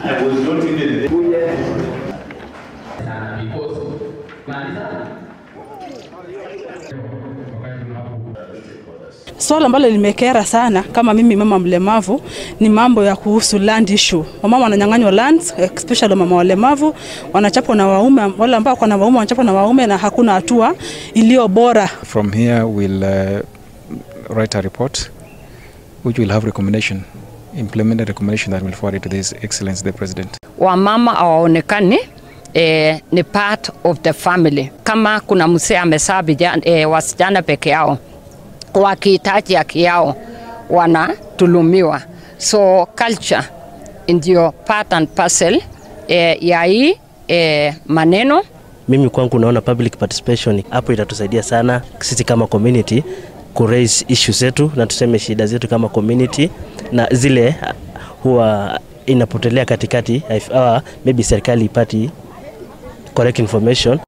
I was not even there. Swala ambalo limekera sana kama mimi mama mlemavu ni mambo ya kuhusu land issue. Wamama wananyang'anywa lands, especially mama walemavu, wanachapwa na waume, wale ambao kuna waume wanachapwa na waume na hakuna hatua iliyo bora. From here we'll write a report which will have recommendation, implement a recommendation that will forward to His Excellency the President. Wamama hawaonekani ni part of the family. Kama kuna mzee amezaa wasichana peke yao, wakihitaji haki yao wanatulumiwa. So culture ndio part and parcel ya hii maneno. Mimi kwangu naona public participation hapo itatusaidia sana sisi kama community ku raise issues zetu na tuseme shida zetu kama community, na zile huwa inapotelea katikati, maybe serikali ipati correct information.